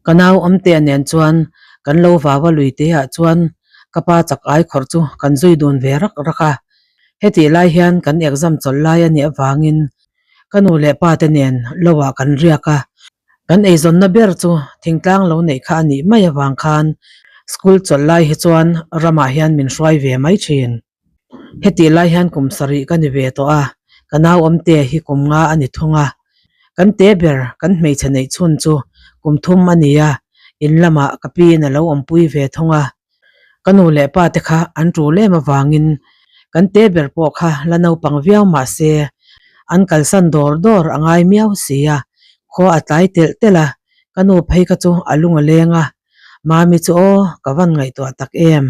Ka nau awmtea nen chuan kan lo vau a lui te ah chuan ka pa chak ai khawrh chu kan zui dun ve rak rak a. Hetih lai hian kan exam chawlh lai a nih avangin ka nu leh pa te nen lo ah kan riak a. Kan eizawnna ber chu thingtlang lo neih kha a nih mai avang khan school chawlh lai hi chuan ramah hian min hruai ve mai thin. Hetih lai hian kum sarih ka ni ve tawh a, ka nau awmte hi kum nga a ni thung a. Kan te ber kan hmeichhe neih chhun chu kum thum a ni a, in lamah ka piin a lo awmpui ve thung a. Ka nu leh pa te kha an tul em avangin kan te ber pawh kha la naupang viau mah se an kalsan dawr dawr a ngai miau si a, khua a tlai telh telh a, ka nu phei kha chu a lung a leng a. Mami chu aw, ka van ngaihtuah tak em?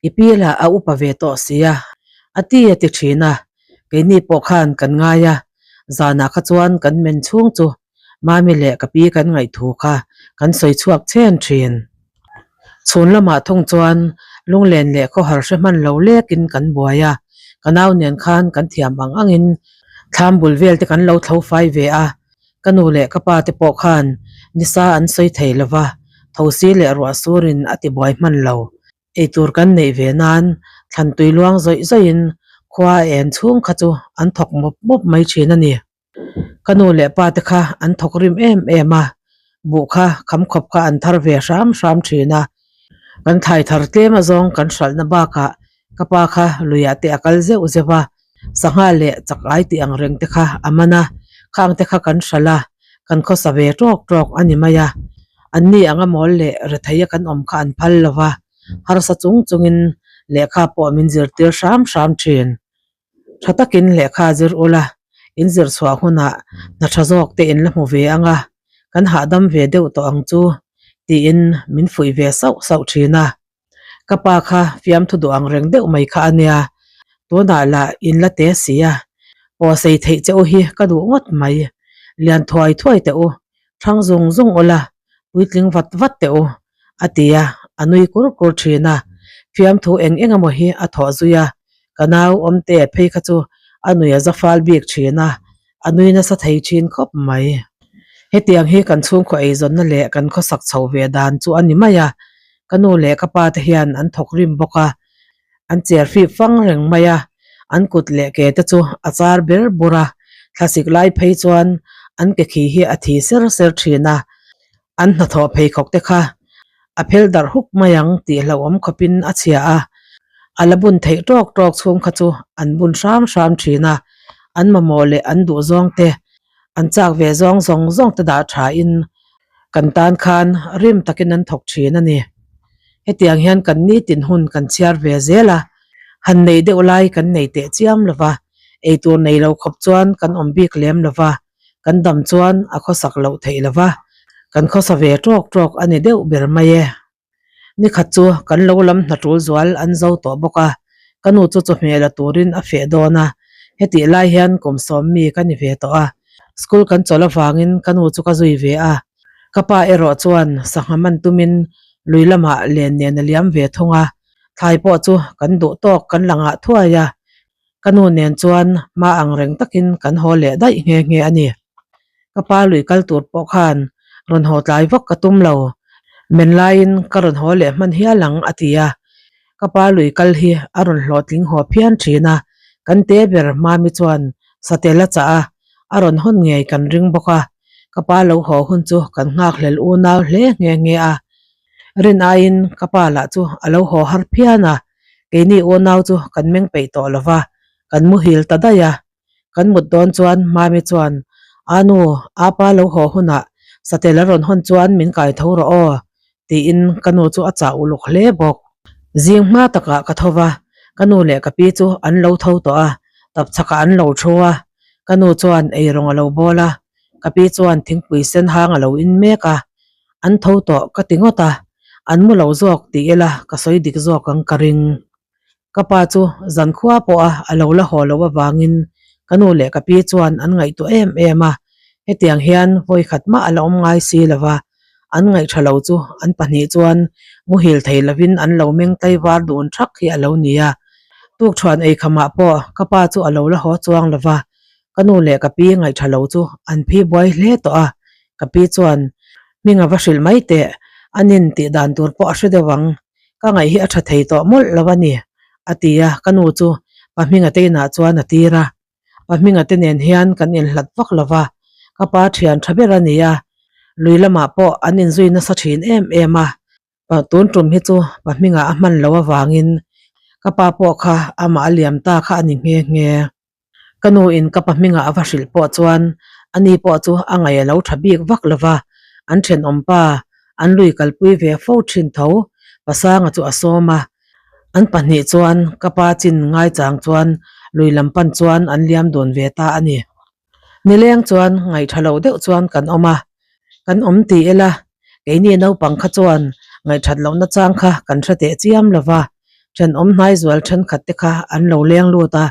I pi lah a upa ve tawh si a, a ti a ti thin a. Keini pawh khan kan ngai a, zanah kha chuan kan men chhung chu Mami leh ka pi kan ngaihthu kha kan sawi chhuak chhen thin. Chhun lamah thung chuan lunglen leh khawhar hre hman lo lekin kan buai a, ka nau nen khan kan thiam ang angin thlam bul vel te kan lo thlo fai ve a, Ka nu leh ka pa te pawh khan nisa an sawi thei lo va, thosi leh ruah surin a ti buai hman lo. Eitur kan neih ve nan thlan tui luang zawih zawihin khua a en chhung kha chu an thawk mawp mawp mai thin a ni. Ka nu leh pa te kha an thawk rim em em a, buh kha kham khawp kha an thar ve hram hram thin a. Kan thlai thar tlem azawng kan hralhna bakah ka pa kha luiah te a kal zeuh zeuh a, Sangha leh chak ai tih ang reng te kha a man a, khang te kha kan hralh a, kan khawsa ve tawk tawk a ni mai a. Anni anga mawl leh retheia kan awm kha an phal lo va, harsa chung chungin lehkha pawh min zirtir hram hram thin. Tha takin lehkha zir ula, in zir chhuah hunah hna tha zawk te in la hmu ve ang a, kan hahdam ve deuh tawh ang chu tiin min fuih ve sauh sauh thin a. Ka pa kha fiamthu duh ang reng deuh mai kha a nia, tunah lah in la te si a, pawh sei theih che u hi ka duh ngawt mai. Lian thuai thuai teh u, thang zung zung ula, puitling vat vat teh u, a ti a, a nui kur kur thin a. Fiamthu eng eng emaw hi a thawh zui a, ka nau awmte phei kha chu a nui a za fal bik thin a, a nui nasa thei thin khawp mai. Hetiang hi kan chhungkhaw eizawnna leh kan khawsak chho ve dan chu a ni mai a, ka nu leh ka pa te hian an thawk rim bawk a, an cher fip fang reng mai a, an kut leh ke te chu a char ber bur a, thlasik lai phei chuan an ke khi hi a thi ser ser thin a, an hnathawh pheikhawk te kha a phel darh huk mai ang tih hlauhawm khawpin a chhia a, a la bun theih tawk tawk chhung kha chu an bun hram hram thin a, an mamawh leh an duh zawng te, an chak ve zawng zawng zawng te dah tha in kan tan khan rim takin an thawk thin a ni. Hetiang hian kan nitin hun kan chhiar ve zel a, han nei deuh lai kan nei teh chiam lo va, eitur nei lo khawp chuan kan awm bik lem lo va, kan dam chuan a khawsak loh theih lo va, kan khawsa ve tawk tawk a ni deuh ber mai e. Nikhat chu kan lo lam hna tul zual an zo tawh bawk a, ka nu chu chawhmeh la turin a feh dawn a, hetih lai hian kum sawm mi ka ni ve tawh a, school kan chawlh avangin ka nu chu ka zui ve a, ka pa erawh chuan sangha man tumin lui lamah len nen a liam ve thung a, thlai pawh chu kan duh tawk kan la ngah thuai a, Ka nu nen chuan hma ang reng takin kan haw leh daih nghe nghe a ni. Ka pa lui kal tur pawh khan rawn haw tlai vak ka tum lo, men laiin ka rawn haw leh hman hial ang a ti a. Ka pa lui kal hi a rawn hlawhtling haw phian thin a, kan te ber Mami chuan satel a chah a, a rawn hawn ngei kan ring bawk a. Ka pa lo haw hun chu kan nghakhlel unau hle nghe nghe a. Rin aiin ka pa lah chu a lo haw har phian a, Keini unau chu kan meng peih tawh lo va, kan muhil ta daih a. Kan mut dawn chuan Mami chuan, A nu, apa lo haw hunah satel a rawn hawn chuan min kai tho rawh aw, tiin ka nu chu a chah uluk hle bawk. Zing hma takah ka tho va, ka nu leh ka pi chu an lo tho tawh a, tapchhakah an lo thu a. Ka nu chuan eirawng a lo bawl a, ka pi chuan thingpui sen hang a lo in mek a. An tho tawh ka ti ngawt a, an mu lo zawk ti ila ka sawi dik zawk ang ka ring. Ka pa chu zan khua pawha a lo la haw loh avangin ka nu leh ka pi chuan an ngaihtuah em em a, hetiang hian vawi khat mah a la awm ngai si lo va, an ngaihṭha lo chu an pahnih chuan muhil thei lovin an lo meng tlaivar dun ṭhak hi a lo ni a. Tukṭhuan eikhamah pawh ka pa chu a lo la haw chuang lo va, ka nu leh ka pi ngaihṭha lo chu an phi buai hle tawh a, ka pi chuan. Hminga va hrilh mai teh, a nin tih dan tur pawh a hre deuh ang. Ka ngaih hi a tha thei tawh mawlh lo a ni, a ti a, ka nu chu pa Hminga te inah chuan a tir a. Pa Hminga te nen hian kan inhlat vak lo va, ka pa thian tha ber a ni a, lui lamah pawh an inzui nasa thin em em a. Tun tum hi chu pa Hminga a hman loh avangin ka pa pawh kha amah a liam ta kha a ni nghe nghe. Ka nu in ka pa hmingah a va hrilh pawh chuan ani pawh chu a ngaih a lo tha bik vak lo va, an thenawm pa an lui kalpui ve fo thin tho Pasanga chu a sawm a, an pahnih chuan ka pa chin ngaichang chuan lui lam pan chuan an liam dun ve ta a ni. Nileng chuan ngaihtha lo deuh chuan kan awm a, kan awm ti ila keini naupang kha chuan ngaihthat lohna chang kha kan hre teh chiam lo va, thenawm hnai zual thenkhat te kha an lo leng lut a,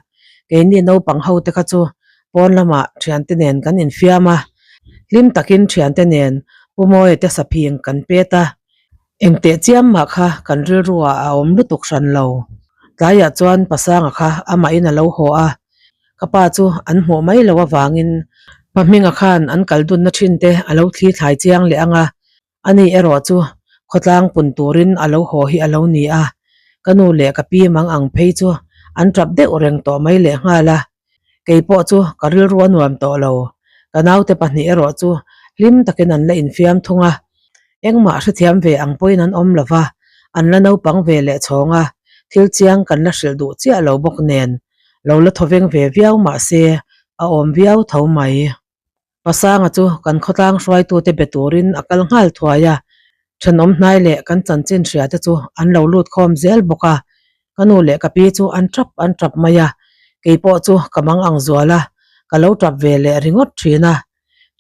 keini naupang ho te kha chu pawn lamah thiante nen kan infiam a, hlim takin thiante nen Pu Mawia te saphing kan pet a. Engteh chiam mah kha kan rilru ah a awm lutuk hran lo. Tlaiah chuan Pasanga kha amahin a lo haw a, ka pa chu an hmuh mai loh avangin pa Hminga khan an kal dunna thin te a lo thli thlai chiang leh ang a, ani erawh chu khawtlang pun turin a lo haw hi a lo ni a, ka nu leh ka pi mang ang phei chu an tap deuh reng tawh mai lehnghal a, kei pawh chu ka rilru a nuam tawh lo. Ka naute pahnih erawh chu hlim takin an la infiam thung a, Engmah hrethiam ve ang pawhin an awm lova, an la naupang ve leh chhawng a, thil chiang kan la hrilh duh chiah lo bawk nen, lo la thawveng ve viau mah se a awm viau tho mai. Pasanga chu kan khawtlang hruaitute be turin a kal nghal thuai a, thenawm hnai leh kan chanchin hria te chu an lo lut khawm zel bawk a, ka nu leh ka pi chu an tap an tap mai a, keipawh chu ka mang ang zual a, ka lo tap ve leh ringawt thin a.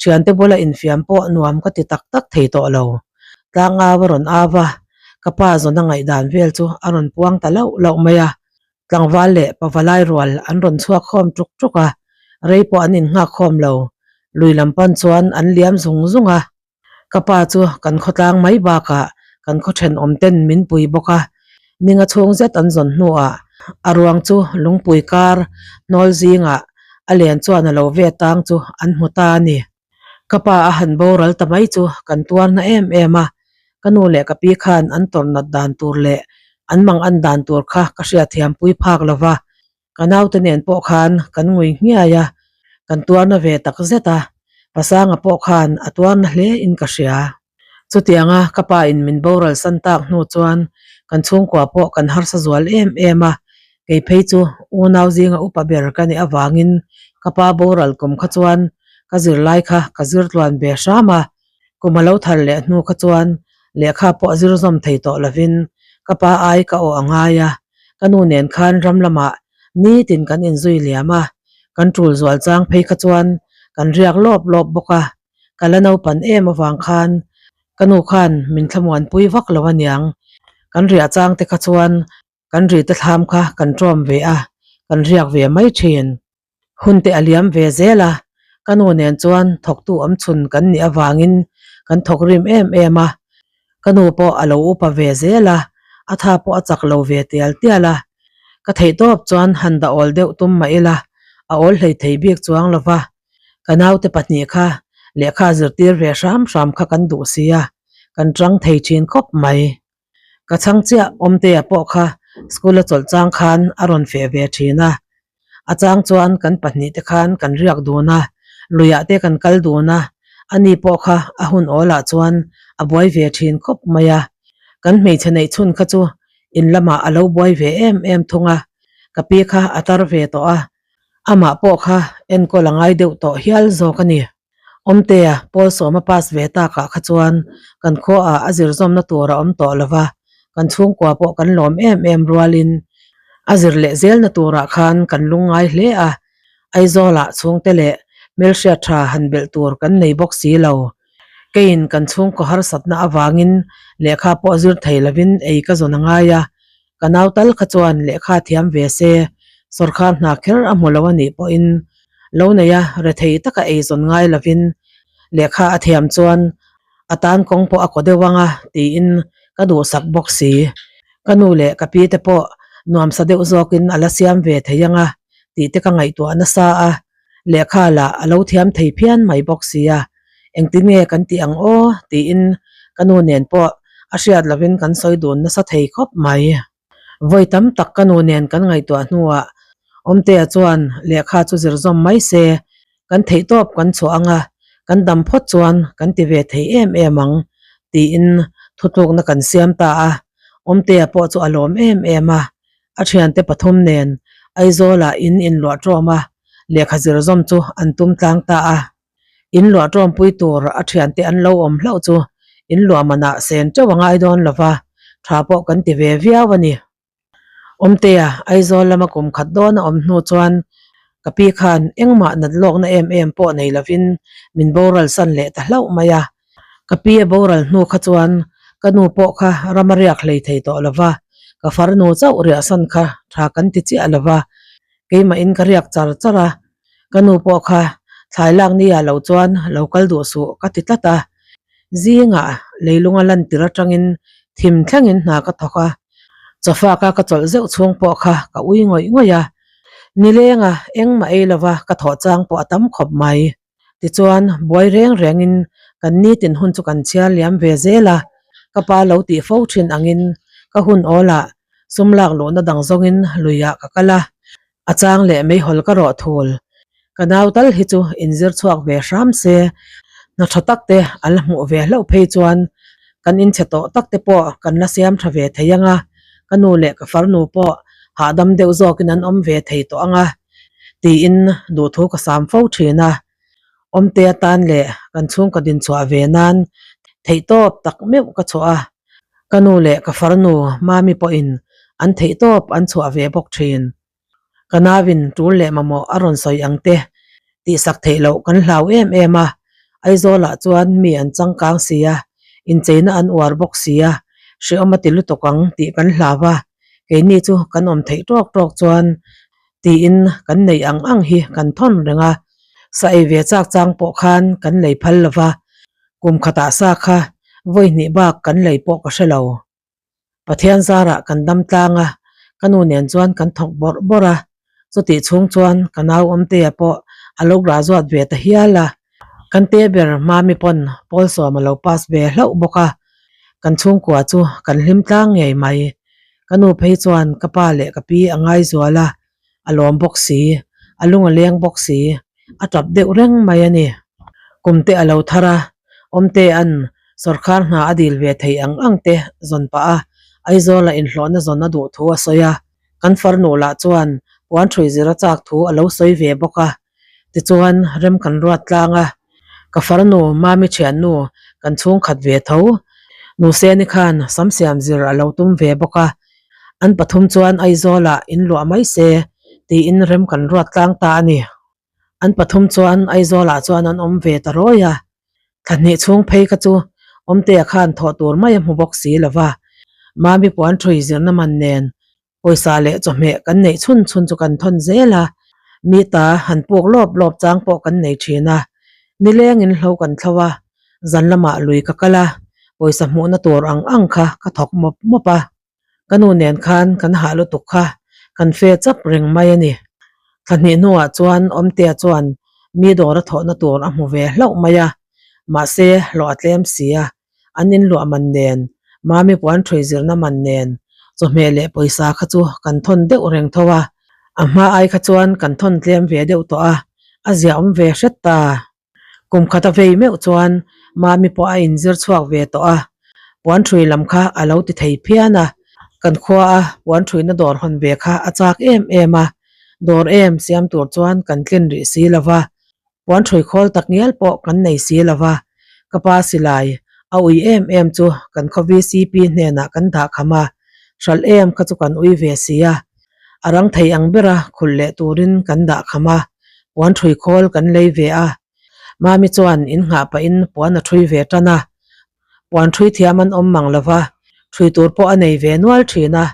Thiante bula infiam pawh nuam ka ti tak tak thei tawh lo. Tlang au a rawn au a, ka pa zawna ngaihdan vel chu a rawn puang ta lauh lauh mai a. Tlangval leh pavalai rual an rawn chhuak khawm tuk tuk a, rei pawh an innghak khawm lo. Lui lam pan chuan an liam zung zung a. Ka pa chu kan khawtlang mai bakah kan khaw thenawm ten min pui bawk a, ninga chhung zet an zawn hnuah a ruang chu lungpui kar hnawl zingah a len chuan a lo ve tang chu an hmu ta a ni. Ka pa a han boral ta mai chu kan tuar na em em a, ka nu leh ka pi khan an tawrh nat dan tur leh an mang an dan tur kha ka hriatthiam pui phak lo va, Ka naute nen pawh khan kan ngui nghiai a, kan tuarna ve tak zet a, Pasanga pawh khan a tuarna hle in ka hria. Chutianga ka pa in min boral san tak hnu chuan kan chhungkua pawh kan harsa zual em em a, kei phei chu unau zinga upa ber ka nih avangin ka pa boral kum kha chuan ka zirlai kha ka zir tluan ve hram a, Kum a lo thar leh hnu kha chuan lehkha pawh zir zawm thei tawh lovin ka pa ai ka awh a ngai a, ka nu nen khan ram lamah nitin kan inzui liam a, kan tul zual chang phei kha chuan kan riak lawp lawp bawk a, ka la naupan em avang khan ka nu khan min thlamuanpui vak lo aniang, kan riah chang te kha chuan kan ri te thlam kha kan ṭawm ve a, kan riak ve mai ṭhin. Hun te a liam ve zel a, ka nu nen chuan thawktu awm chhun kan nih avangin kan thawk rim em em a, ka nu pawh a lo upa ve zel a, a tha pawh a chak lo ve tial tial a, ka theih tawp chuan han dah awl deuh tum mah ila a awl hlei thei bik chuang lo va, ka naute pahnih kha lehkha zirtir ve hram hram kha kan duh si a, kan tang thei thin khawp mai. Ka chhang chiah Awmtea pawh kha school a chawlh chang khan a rawn feh ve thin a, a chang chuan kan pahnih te khan kan riak dun a, luiah te kan kal dun a, ani pawh kha a hun awlah chuan a buai ve thin khawp mai a, kan hmeichhe neih chhun kha chu in lamah a lo buai ve em em thung a, ka pi kha a tar ve tawh a, amah pawh kha enkawl a ngai deuh tawh hial zawk a ni. Awmtea Paul Sawma pass ve takah kha chuan kan khuaah a zirzawmna tur a awm tawh lo va, kan chhungkua pawh kan lawm em em rualin a zir leh zelna turah khan kan lungngai hle a, Aizawlah chhungte leh hmelhriat tha han belh tur kan nei bawk si lo. Keiin kan chhungkaw harsatna avangin lehkha pawh zir thei lovin ei ka zawn a ngai a, Ka nau tal kha chuan lehkha thiam ve se, sawrkhar hna kher a hmu lo a nih pawhin lo nei a, rethei taka eizawn ngai lovin lehkha a thiam chuan a tan kawng pawh a kaw deuh ang a tiin ka duhsak bawk si. Ka nu leh ka pi te pawh nuamsa deuh zawkin a la siam ve thei ang a tih te ka ngaihtuah nasa a, lehkha lah a lo thiam thei phian mai bawk si a. Engtin nge kan tih ang aw? tiin ka nu nen pawh a hriat lovin kan sawi dun nasa thei khawp mai. Vawi tam tak ka nu nen kan ngaihtuah hnuah Awmtea chuan lehkha chu zir zawm mai se, kan theihtawp kan chhuah ang a, kan dam phawt chuan kan ti ve thei em em ang tiin thutlukna kan siam ta a. Awmtea pawh chu a lawm em em a, a thiante pathum nen Aizawlah in inluah ṭawm a, lehkha zir zawm chu an tum tlang ta a. In luah ṭawmpui tur a thiante an lo awm hlauh chu in luah manah sen ṭeuh a ngai dawn lo va, ṭha pawh kan ti ve viau a ni. Awmtea, Aizawl lama kum khat dawn a awm hnu chuan ka pi khan engmah nat lawkna em em pawh nei lovin min boral san leh ta hlauh mai a. Ka pi a boral hnu kha chuan ka nu pawh kha ram a riak hlei thei tawh lo va, ka farnu chauh riahsan kha tha kan ti chiah lo va, keimahin ka riak char char a, ka nu pawh kha thlai lak ni ah lo chuan lo kal duh suh ka ti tlat a, zingah leilunga lantir atangin thim thlengin hna ka thawk a, chawfaka ka chawlh zeuh chhung pawh kha ka ui ngawih ngawih a, nilenga engmah ei lova ka thawh chang pawh a tam khawp mai. Tichuan, buai reng rengin kan nitin hun chu kan chhiar liam ve zel a, ka pa lo tih fo thin angin ka hun awlah sum lak luhna dang zawngin luiah ka kal a, a chang leh meihawl ka rawh thul. Ka nau tal hi chu inzir chhuak ve hram se, hna tha tak te an la hmuh ve hlauh phei chuan kan inchhe tawh tak te pawh kan la siam tha ve thei ang a, ka nu leh ka farnu pawh hahdam deuh zawkin an awm ve thei tawh ang a. tiin duhthu ka sam fo thin a, awmte atan leh kan chhungkaw dinchhuah ve nan theihtawp tak meuh ka chhuah a, ka nu leh ka farnu Mami pawhin an theihtawp an chhuah ve bawk thin. Ka nauin tul leh mamawh a rawn sawi ang te tihsak theih loh kan hlau em em a, Aizawlah chuan mi an changkang si a, incheina an uar bawk si a, hrehawm a ti lutuk ang tih kan hlau a, keini chu kan awm theih tawk tawk chuan tiin kan neih ang ang hi kan thawn reng a, sa ei ve chak chang pawh khan kan lei phal lo va, kum khatah sa kha vawi hnih bak kan lei pawh ka hre lo. Pathian zarah kan dam tlang a, ka nu nen chuan kan thawk bawrh bawrh a, chutih chhung chuan ka nau Awmtea pawh a lo graduate ve ta hial a, kan te ber Mami pawn pawl sawm a lo pass ve hlauh bawk a, kan chhungkua chu kan hlim tlang ngei mai. Ka nu phei chuan ka pa leh ka pi a ngaizual a, a lawm bawk si, a lung a leng bawk si, a tap deuh reng mai a ni. Kum te a lo thar a, Awmtea'n sawrkhar hna a dil ve thei ang ang te zawn pah a, Aizawla inhlawhna zawn a duh thu a sawi a, kan farnu lah chuan puan ṭhui zir a chak thu a lo sawi ve bawk a. Tichuan rem kan ruat tlang a, ka farnu Mami thiannu kan chhungkhat ve tho. Nuseni khan sam siam zir a lo tum ve bawk a, an pathum chuan Aizawlah in luah mai se tiin rem kan ruat tlang ta a ni. An pathum chuan Aizawlah chuan an awm ve ta rawi a, thla hnih chhung phei kha chu Awmtea khan thawh tur mai a hmu bawk si lo va, Mami puan ṭhui zirna man nen Pawisa leh chawhmeh kan neih chhun chhun chu kan thawn zel a, mi ta han puk lawp lawp chang pawh kan nei thin a, nilengin hlo kan thlo a, zan lamah lui ka kal a, pawisa hmuhna tur ang ang kha ka thawk mawp mawp a, ka nu nen khan kan hah lutuk kha kan fe chap reng mai a ni. Thla hnih hnuah chuan Awmtea chuan mi dawra thawhna tur a hmu ve hlauh mai a, mahse hlawh a tlem si a, An inluah man nen, Mami puan ṭhui zirna man nen, chawhmeh leh pawisa kha chu kan thawn deuh reng tho a, a hma ai kha chuan kan thawn tlem ve deuh tawh a, a ziahawm ve hret ta. Kum khat a vei meuh chuan Mami pawh a inzir chhuak ve tawh a, puan ṭhui lam kha a lo ti thei phian a, kan khua a puan ṭhuina dawr hawn ve kha a chak em em a, dawr em siam tur chuan kan tlin rih si lo va, Puan ṭhui khawl tak ngial pawh kan nei si lo va, ka pa silai a ui em em chu kan khaw VCP hnenah kan dah kham a, hralh em kha chu kan ui ve si a, a rang thei ang bera khulh leh turin kan dah kham a, puan ṭhui khawl kan lei ve a. Mami chuan in nghah pahin puan a ṭhui ve tan a, puan ṭhui thiam an awm mang lo va, ṭhui tur pawh a nei ve nual ṭhin a,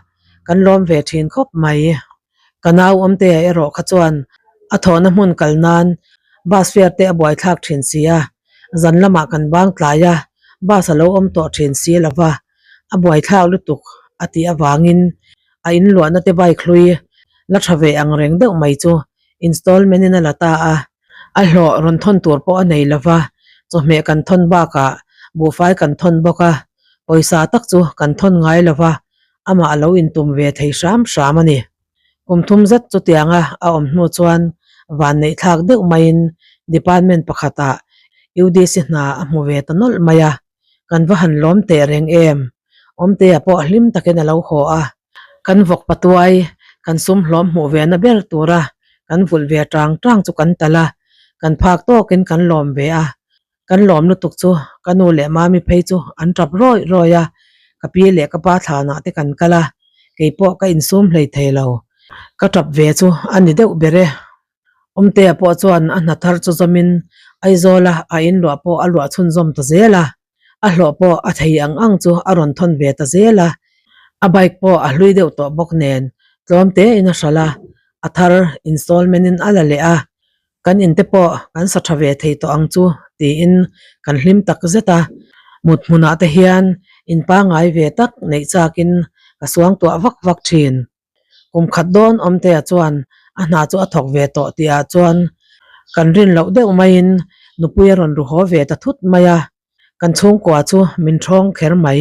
kan lawm ve ṭhin khawp mai. Ka nau Awmtea erawh kha chuan a thawhna hmun kal nan bus fare te a buaithlak thin si a, zan lamah kan bang tlai a, bus a lo awm tawh thin si lo va, a buaithlak lutuk a tih avangin a inluahna te bike hlui la tha ve ang reng deuh mai chu installment in a la ta a, a hlawh rawn thawn tur pawh a nei lo va, Chawhmeh kan thawn bakah buhfai kan thawn bawk a, pawisa tak chu kan thawn ngai lo va, amah a lo intum ve thei hram hram a ni. Kum thum zet chutianga a awm hnu chuan vanneih thlak deuh maiin department pakhatah UDC hna a hmu ve ta nawlh mai a, kan va han lawm teh reng em? Awmtea pawh hlim takin a lo haw a, kan vawk patuai kan sum hlawm hmuh ve na ber tura kan vulh ve tang tang chu kan talh a, kan phak tawkin kan lawm ve a, kan lawm lutuk chu ka nu leh mami phei chu an tap rawih rawih a, ka pi leh ka pa thlanah te kan kal a, keipawh ka insum hlei thei lo, ka tap ve chu a ni deuh ber e. Awmtea pawh chuan a hna thar chu zawmin Aizawla a inluah pawh a luah chhunzawm ta zel a, a hlawh pawh a thei ang ang chu a rawn thawn ve ta zel a, a bike pawh a hlui deuh tawh bawk nen tlawm tein a hralh a, a thar installment in a la leh a, kan in te pawh kan sa tha ve thei tawh ang chu tiin kan hlim tak zet a, mut hmunah te hian in pangngai ve tak neih chakin ka suangtuah vak vak thin. Kum khat dawn Awmtea chuan a hna chu a thawk ve tawh tihah chuan kan rin loh deuh maiin nupui a rawn ru haw ve ta thut mai a, kan chhungkua chu min thawng kher mai.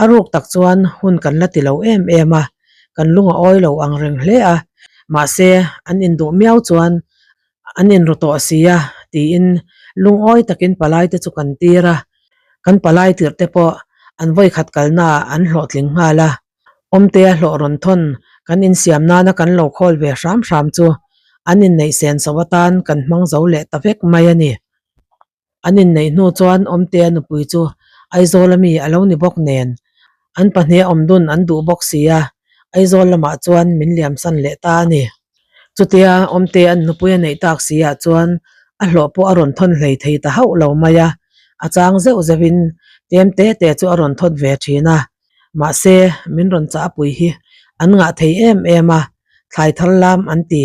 A ruk tak chuan hun kan la ti lo em em a, kan lung a awi lo ang reng hle a, mahse an induh miau chuan an inru tawh si a tiin lungawi takin palai te chu kan tir a, kan palai tirh te pawh an vawikhat kalnaah an hlawhtling nghal a. Awmtea hlawh rawn thawn kan insiam nana kan lo khawl ve hram hram chu an inneih sen so atan kan hmang zo leh ta vek mai a ni. An inneih hnu chuan Awmtea nupui chu Aizawl ami a lo ni bawk nen an pahnih a awm dun an duh bawk si a, Aizawl lamah chuan min liamsan leh ta a ni. Chutia Awmtea an nupui a neih tak si ah chuan a hlawh pawh a rawn thawn hlei thei ta hauh lo mai a, a chang zeuh zeuhin tlem te te chu a rawn thawt ve thin a. Mahse, min rawn chah pui hi an ngah thei em em a, thlai thar lam an ti,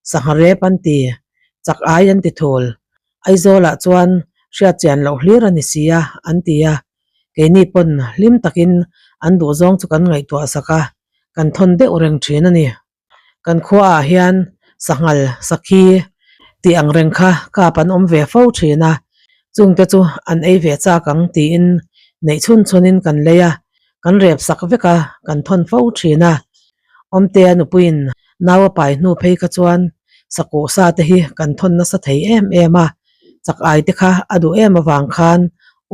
sangha rep an ti, chak ai an ti thul. Aizawlah chuan hriat chian loh hlir a ni si a, an ti a. Keini pawn hlim takin an duhzawng chu kan ngaihtuah sak a, kan thawn deuh reng thin a ni. Kan khuaah hian sanghal sakhi tih ang reng kha kap an awm ve fo thin a, chungte chu an ei ve chak ang tiin neih chhun chhunin kan lei a, kan rep sak vek a, kan thawn fo thin a. Awmtea nupuiin nau a pai hnu phei kha chuan sakuh sa te hi kan thawn nasa thei em em a, chak ai te kha a duh em avang khan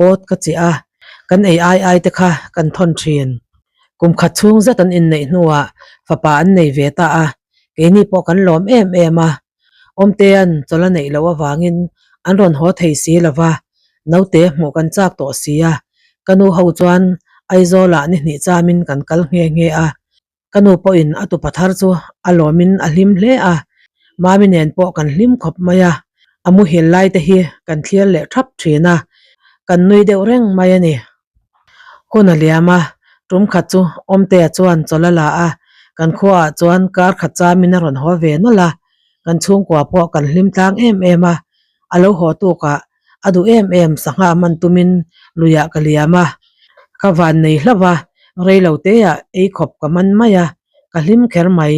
awt ka chiah a, kan ei ai ai te kha kan thawn thin. Kum khat chhung zet an inneih hnuah fapa an nei ve ta a, keini pawh kan lawm em em a. Awmtea'n chawlh a neih loh avangin an rawn haw thei si lo va, naute hmuh kan chak tawh si a. Ka nu ho chuan Aizawlah ni hnih chamin kan kal nghe nghe a, ka nu pawhin a tupa thar chu a lawmin a hlim hle a, Mami nen pawh kan hlim khawp mai a, a muhil lai te hi kan thlir leh thap thin a, kan nui deuh reng mai a ni. Hun a liam a, tum khat chu Awmtea chuan chawlh a la a, kan khuaah chuan kar khat chamin a rawn haw ve nawlh a, kan chhungkua pawh kan hlim tlang em em a, a lo haw tukah a duh em em sangha man tumin luiah ka liam a, ka van nei hlauh a, reilo teah ei khawp ka man mai a, ka hlim kher mai.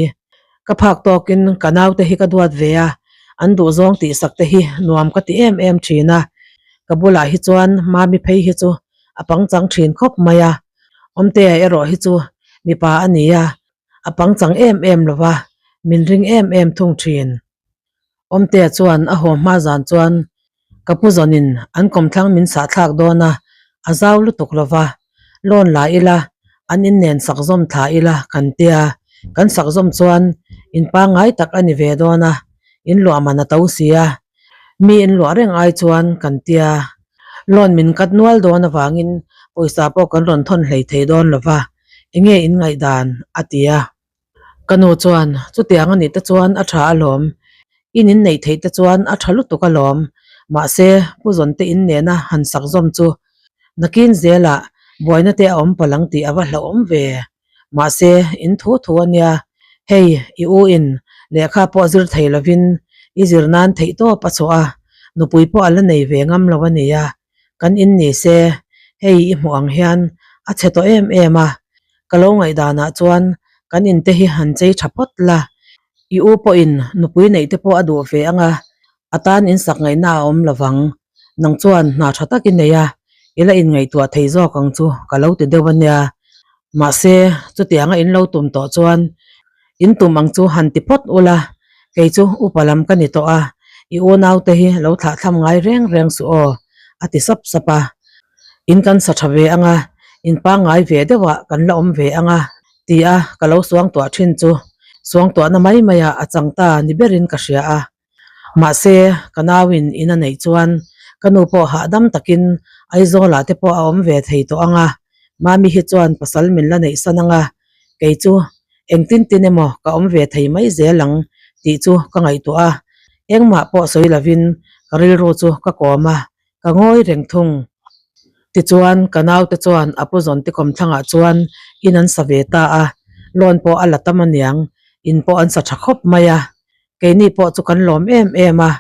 Ka phak tawkin ka naute hi ka duat ve a, an duhzawng tihsak te hi nuam ka ti em em thin a, ka bulah hi chuan Mami phei hi chu a pangchang thin khawp mai a, Awmtea erawh hi chu mipa a ni a, a pangchang em em lo va, min ring em em thung thin. Awmtea chuan a haw hma zan chuan ka pu zawnin an kawmthlang min sahthlak dawn a, a zau lutuk lo va, loan la ila an in nen sak zawm thla ila kan tia, kan sak zawm chuan in pangngai tak a ni ve dawn a, in luah man a to si a, mi in luah reng ai chuan kan tia, loan min cut nual dawn avangin pawisa pawh kan rawn thawn hlei thei dawn lo va, enge in ngaihdan a ti a. Ka nu chuan, Chutiang a nih te chuan a tha alawm. In inneih theih te chuan a tha lutuk alawm. Mahse, Pu Zawnte in nena han sak zawm chu nakin zelah buaina te a awm palh ang tih a va hlauhawm ve. Mahse, in thu thu a nia. Hei, i u in lehkha pawh zir thei lovin i zir nan theih tawp a chhuah a, nupui pawh a la nei ve ngam lo a nia. Kan in ni se, hei i hmuh ang hian a chhe tawh em em a, ka lo ngaihdanah chuan kan in te hi han chei tha phawt la, i u pawhin nupui neih te pawh a duh ve ang a, a tan in sak ngaihna a awm lo vang. Nang chuan hna tha tak i nei a, i la inngaihtuah thei zawk ang chu ka lo ti deuh a nia. Mahse, chutianga in lo tum tawh chuan in tum ang chu han ti phawt ula, kei chu upa lam ka ni tawh a, i unaute hi lo thlahthlam ngai reng reng suh aw, a ti sap sap a. In kan sa tha ve ang a, in pangngai ve deuhah kan la awm ve ang a, ti a ka lo suangtuah thin chu suangtuahna mai maiah a chang ta ni berin ka hria a. Mahse, ka nauin in a neih chuan ka nu pawh hahdam takin Aizawlah te pawh a awm ve thei tawh ang a, Mami hi chuan pasal min la neih san ang a, kei chu engtin tin emaw ka awm ve thei mai zel ang tih chu ka ngaihtuah a, engmah pawh sawi lovin ka rilru chu ka kawm a, ka ngawi reng thung. Tichuan, ka naute chuan a pu zawn te kawmthlangah chuan in an sa ve ta a, loan pawh a la tam aniang, in pawh an sa tha khawp mai a. Keini pawh chu kan lawm em em a,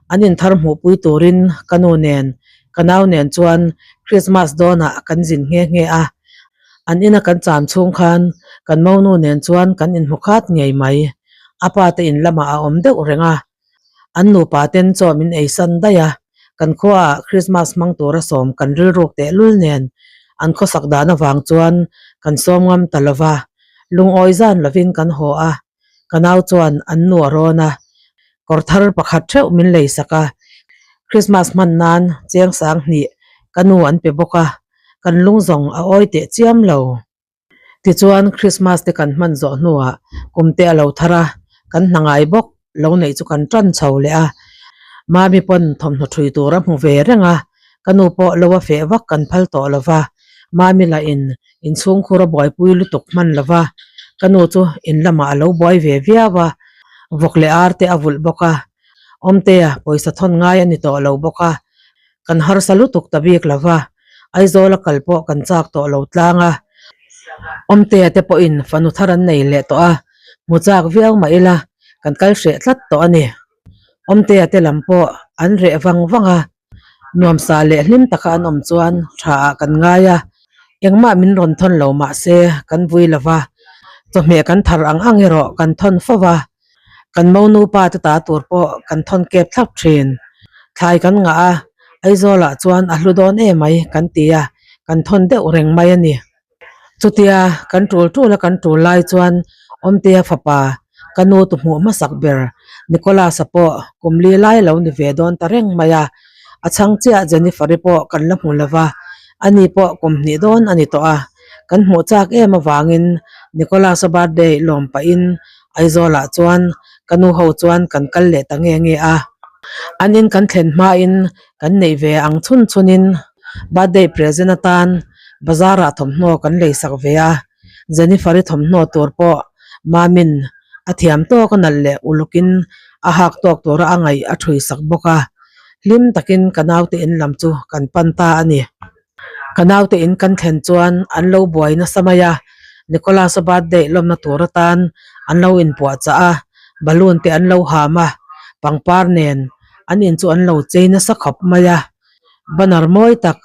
an inthar hmuhpui turin ka nu nen, ka nau nen chuan Christmas dawnah kan zin nghe nghe a. An ina kan cham chhung khan kan monu nen chuan kan inhmu khat ngei mai. A pa te in lamah a awm deuh reng a, an nupa ten chaw min ei san daih a, kan khuaah Christmas hmang tura sawm kan rilruk tehlul nen an khawsak dan avang chuan kan sawm ngam ta lova, lungawi zan lovin kan haw a. Ka nau chuan an nu a rawn a, kawr thar pakhat theuh min lei sak a, Christmas hman nan cheng sang hnih ka nu an pe bawk a, kan lung zawng a awi teh chiam lo. Tichuan Christmas te kan hman zawh hnuah kum te a lo thar a, kan hna ngai bawk lo neih chu kan tan chho leh a, Mami pawn thawmhnaw thui tur a hmu ve reng a, ka nu pawh lo a feh vak kan phal tawh lo va, Mami lah in inchhungkhur a buaipui lutuk hman lo va, ka nu chu in lamah a lo buai ve viau a, vawk leh ar te a vulh bawk a, Awmtea pawisa thawn ngai a ni tawh lo bawk a, kan harsa lutuk ta bik lo va, Aizawl a kal pawh kan chak tawh lo tlang a, Awmtea te pawhin fanu thar an nei leh tawh a, hmu chak viau mah ila kan kal hreh tlat tawh a ni. Awmtea te lam pawh an reh vang vang a, Nuamsa leh hlim taka an awm chuan tha ah kan ngai a, engmah min rawn thawn lo mah se kan vui lo va, chawhmeh kan thar ang ang erawh kan thawn fo va, kan monu pa te ta tur pawh kan thawn kep thlap thin. Thlai kan ngah a, Aizawl ah chuan a hlu dawn emai kan ti a, kan thawn deuh reng mai a ni. Chutia kan tul tul a kan tul lai chuan Awmtea fapa ka nu tu hmuh hmasak ber Nicholas-a pawh kum li lai lo ni ve dawn ta reng mai a, a chhang chiah Jennifer-i pawh kan la hmu lo va, ani pawh kum hnih dawn a ni tawh a, kan hmuh chak em avangin Nicholas-a birthday lawm pahin Aizawl-ah chuan ka nu ho chuan kan kal leh ta nge nge a, an in kan thlen hmain kan neih ve ang chhun chhunin Birthday present atan bazar ah thawmhnaw kan lei sak ve a, Jennifer-i thawmhnaw tur pawh Mamin a thiam tawk a nalh leh ulukin a hak tawk tura a ngaih a thui sak bawk a, hlim takin ka naute in lam chu kan pan ta a ni. Ka naute in kan thlen chuan an lo buai nasa mai a, Nicholas-a birthday lawmna tur atan an lo inpuahchah a, balloon te an lo ham a, pangpar nen an in chu an lo chei nasa khawp mai a. Banner mawi tak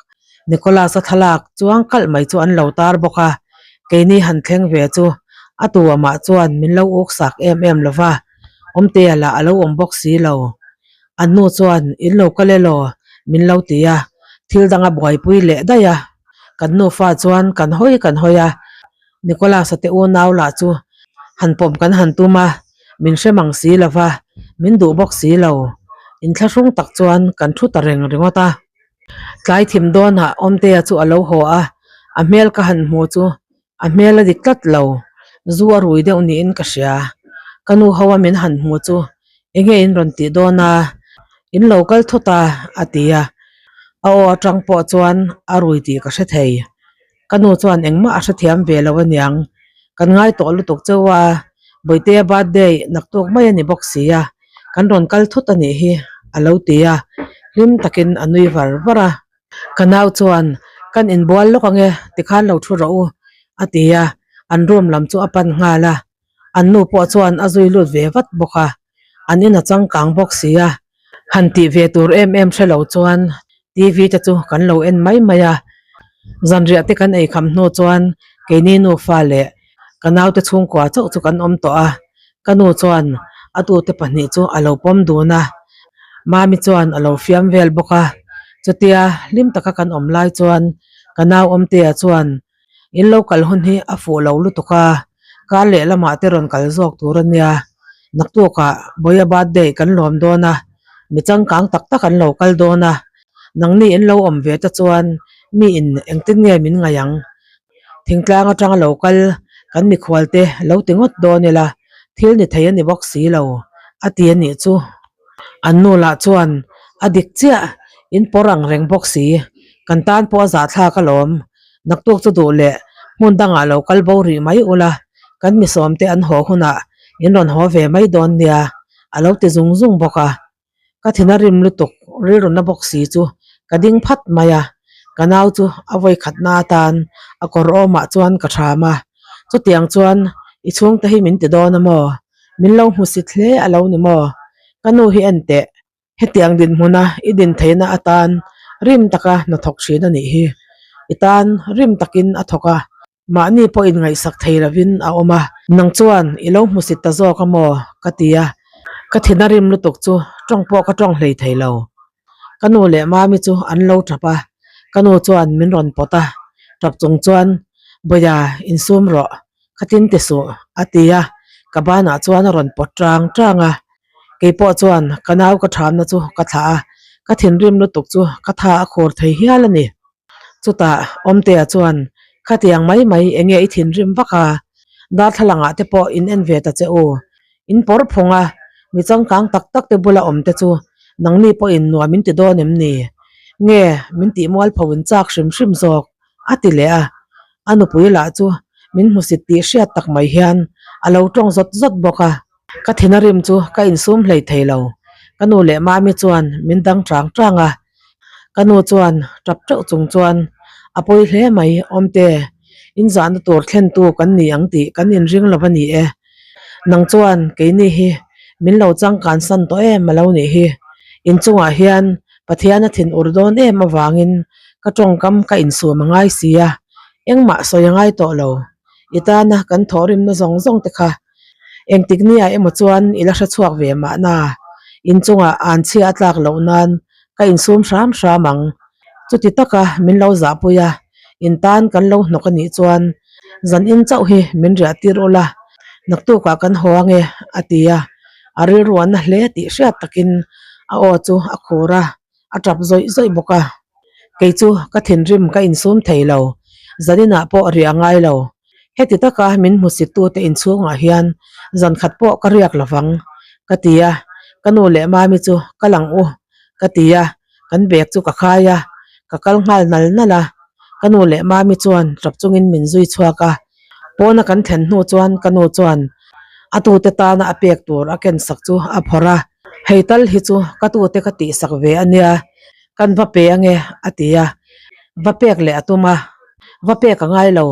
Nicholas-a thlalak chuang kalh mai chu an lo tar bawk a, keini han thleng ve chu a tu amah chuan min lo uk sak em em lo va, Awmtea lah a lo awm bawk si lo. An nu chuan in lo kal elaw min lo ti a, thil dang a buaipui leh daih a, kan nufa chuan kan hawi kan hawi a, Nicholas-a te unau lah chu han pawm kan han tum a, min hre mang si lo va, min duh bawk si lo. Inthlahrung tak chuan kan thu ta reng ringawt a. Tlai thim dawnah Awmtea chu a lo haw a, a hmel ka han hmu chu a hmel a dik tlat lo, zu a rui deuh niin ka hria. Ka nu ho a min han hmu chu enge in rawn tih dawn a, in lo kal thut a, a ti a. A aw atang pawh chuan a rui tih ka hre thei. Ka nu chuan engmah a hrethiam ve lo aniang, kan ngai tawh lutuk cheu a, Bawihtea birthday naktuk mai a ni bawk si a, kan rawn kal thut a nih hi a lo ti a, hlim takin a nui var var a. Ka nau chuan, Kan inbual lawk ange, tikhan lo thu rawh u a ti a, an room lam chu a pan nghal a, an nu pawh chuan a zui lut ve vat bawk a, an in a changkang bawk si a, han tih ve tur em em hre lo chuan TV te chu kan lo en mai mai a, zanriah te kan ei kham hnu chuan keini nufa leh ka naute chhungkua chauh chu kan awm tawh a, ka nu chuan a tute pahnih chu a lo pawm dun a, mami chuan a lo fiam vel bawk a, Chutia hlim taka kan awm lai chuan ka nau Awmtea chuan in lo kal hun hi a fuh lo lutuk a, kar leh lamah te rawn kal zawk tur a nia. Naktukah Bawia birthday kan lawm dawn a, mi changkang tak tak an lo kal dawn a, nangni in lo awm ve te chuan mi in engtin nge min ngaih ang? Thingtlang atanga lo kal kan mikhual te lo ti ngawt dawn ila thil ni thei a ni bawk si lo a ti a nih chu. An nu lah chuan a dik chiah in pawr ang reng bawk si kan tan pawh a zahthlak alawm naktuk chu duh leh hmun dangah lo kal bo rih mai ula kan misawm te an haw hunah in rawn haw ve mai dawn nia a lo ti zung zung bawk a. Ka thin a rim lutuk rilru na bawk si chu ka ding phat mai a, ka nau chu a vawi khatna atan a kawr awmah chuan ka thram a, chutiang chuan i chhungte hi min ti dawn a maw? Min lo hmusit hle a lo ni maw? Ka nu hi en teh, hetiang dinhmuna i din theihna atan rim taka hnathawk thin a nih hi, i tan rim takin a thawk a, Mahni pawh inngaihsak thei lovin a awm a. Nang chuan i lo hmusit ta zawk a maw? ka ti a. Ka thin a rim lutuk chu tawng pawh ka tawng hlei thei lo. Ka nu leh mami chu an lo tap a, ka nu chuan min rawn pawt a, tap chung chuan, Bawia, insum rawh, ka tin ti suh, a ti a, ka banah chuan a rawn pawt tang tang a. Kei pawh chuan ka nau ka thamna chu ka thlah a, ka thinrim lutuk chu ka tha a khur thei hial a ni. Chutah Awmtea chuan, Khatiang mai mai enge i thinrim vak a, darthlalangah te pawh in en ve ta che u. In pawr phung a, mi changkang tak tak te bula awm te chu nangni pawhin nuam in ti dawn em ni? Nge min tih mualpho in chak hrim hrim zawk? a ti leh a. A nupui lah chu min hmusit tih hriat tak mai hian a lo tawng zawt zawt bawk a. Ka thin a rim chu ka insum hlei thei lo. Ka nu leh mami chuan min dang chang chang a. Ka nu chuan tap teuh chung chuan a pawi hle mai Awmte, in zahna tur thlentu kan ni ang tih kan inring lo a ni e. Nang chuan keini hi min lo changkan san tawh em a lo nih hi. Inchungah hian Pathian a thin ur dawn em avangin ka tawngkam ka insum a ngai si a, engmah sawi a ngai tawh lo. I tana kan thawhrimna zawng zawng te kha Engtik nia emaw chuan i la hre chhuak ve mahna, inchungah an chhia a tlak loh nan ka insum hram hram ang. Chuti taka min lo zahpui a, in tan kan lo hnawk a nih chuan zan in chauh hi min riah tir ula, naktukah kan haw ange a ti a, a rilru a na hle tih hriat takin a aw chu a khur a. a tap zawih zawih bawk a, kei chu ka thinrim ka insum thei lo, zaninah pawh riah a ngai lo, heti taka min hmusittute inchhungah hian zan khat pawh ka riak lo vang ka ti a, ka nu leh mami chu ka lang u ka ti a, kan bag chu ka khai a, ka kal nghal nal nal a, ka nu leh mami chuan tap chungin min zui chhuak a, pawna kan thlen hnu chuan ka nu chuan a tute tana a pek tur a ken sak chu a phawrh a, hei tal hi chu ka tute ka tih sak ve a nia, kan va pe ange a ti a, va pek leh a tum a, va pek a ngai lo,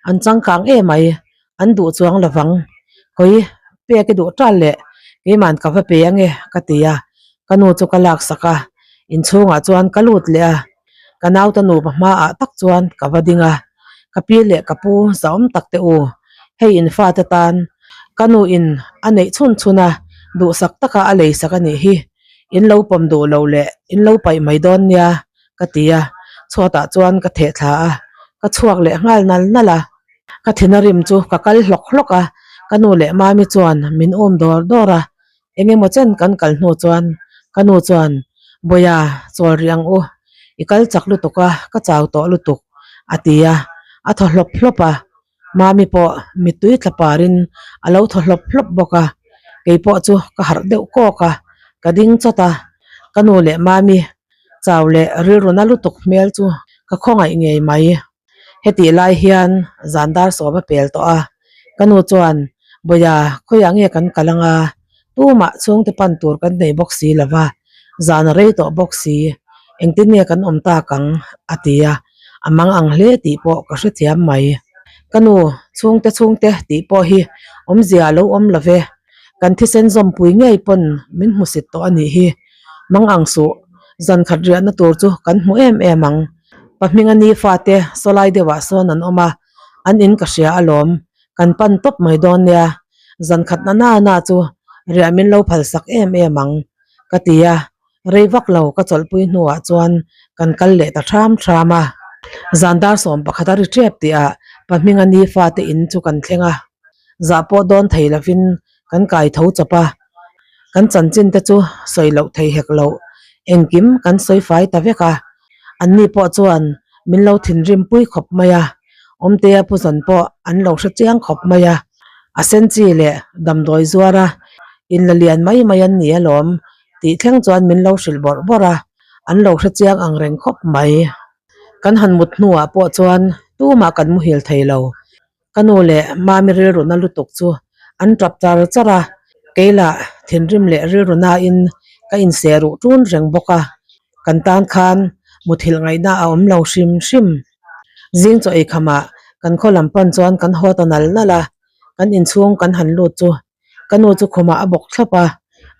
an changkang em mai, an duh chuang lo vang, khawi pek i duh tal leh keiman ka va pe ange ka ti a, ka nu chu ka lak sak a, inchhungah chuan ka lut leh a. Ka nauta nupa hmaah tak chuan ka va ding a, ka pi leh ka pu zahawm tak te u, hei in fate tan ka nu in a neih chhun chhun a, duhsak taka a leisak a nih hi, in lo pawm duh loh leh in lo paih mai dawn nia ka ti a, chhuatah chuan ka theh thla a, ka chhuak leh nghal nal nal a, ka thin a rim chu ka kal hlawk hlawk a, ka nu leh mami chuan min um dawr dawr a. Eng emaw chen kan kal hnu chuan ka nu chuan, Bawia, chawl rih ang u, i kal chak lutuk a, ka chau tawh lutuk, a ti a, a thaw hlawp hlawp a. Mami pawh mittui tla parin a lo thaw hlawp hlawp bawk a, kei pawh chu ka harh deuh kawk a, ka ding chawt a, ka nu leh Mami chau leh rilru na lutuk hmel chu ka khawngaih ngei mai. Hetih lai hian zan dar sawm a pel tawh a, ka nu chuan, Bawia, khawiah nge kan kal anga? Tumah chhungte pan tur kan nei bawk si lo va, zan a rei tawh bawk si, engtin nge kan awm tak ang? a ti a, a mang ang hle tih pawh ka hrethiam mai. Ka nu, chhungte chhungte tih pawh hi awmzia a lo awm lo ve, kan thisen zawmpui ngei pawn min hmusit tawh a nih hi. Mang ang suh, zan khat riahna tur chu kan hmu em em ang. Pa hminga ni fate sawlai deuhah sawn an awm a, an in ka hria alawm, kan pan tawp mai dawn nia, zan khat na na na chu riah min lo phal sak em em ang, ka ti a. Rei vak lo ka chawlhpui hnuah chuan kan kal leh ta thram thram a. Zan dar 11 a ri tep tihah Pahminga ni fate in chu kan thleng a. Zah pawh dawn thei lovin kan kai tho chawp a. Kan chanchin te chu sawi loh thei hek loh engkim kan sawi fai ta vek a. Anni pawh chuan min lo thinrim pui khawp mai a. Awmtea pu zawn pawh an lo hre chiang khawp mai a. A senchi leh damdawi zuara inla lian mai mai an ni alawm tih thleng chuan min lo hrilh bawrh bawrh a, an lo hre chiang ang reng khawp mai. Kan han mut hnuah pawh chuan tumah kan muhil thei lo. Ka nu leh Mami rilru na lutuk chu an tap char char a, keilah thinrim leh rilru nain ka inseh ruh tun reng bawk a, kan tan khan muthilh ngaihna a awm lo hrim hrim. Zing chaw eikhamah kan khaw lam pan chuan kan haw ta nal nal a, kan inchhung kan han lut chu Ka nu chu khumah a bawk thlap a,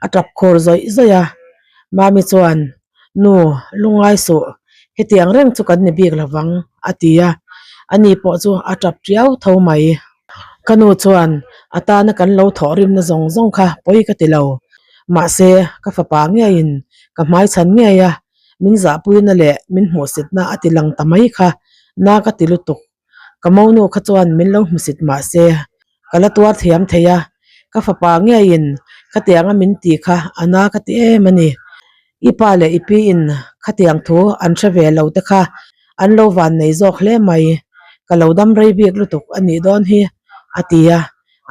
a tap khur zawih zawih a. Mami chuan, Nu, lungngai suh, hetiang reng chu kan ni bik lo vang, a ti a. Ani pawh chu a tap tiau tho mai. Ka nu chuan, A tana kan lo thawh rimna zawng zawng kha pawi ka ti lo. Mahse, ka fapa ngeiin ka hmaichhan ngei a, min zahpuina leh min hmuhsitna a ti lang ta mai kha na ka ti lutuk. Ka monu kha chuan min lo hmusit mah se, ka la tuar thiam thei a, ka fapa ngeiin khatianga min ti kha a na ka ti em a ni. I pa leh i piin khatiang thu an hre ve lo te kha an lo van nei zawk hle mai, ka lo dam rei bik lutuk a nih dawn hi a ti a,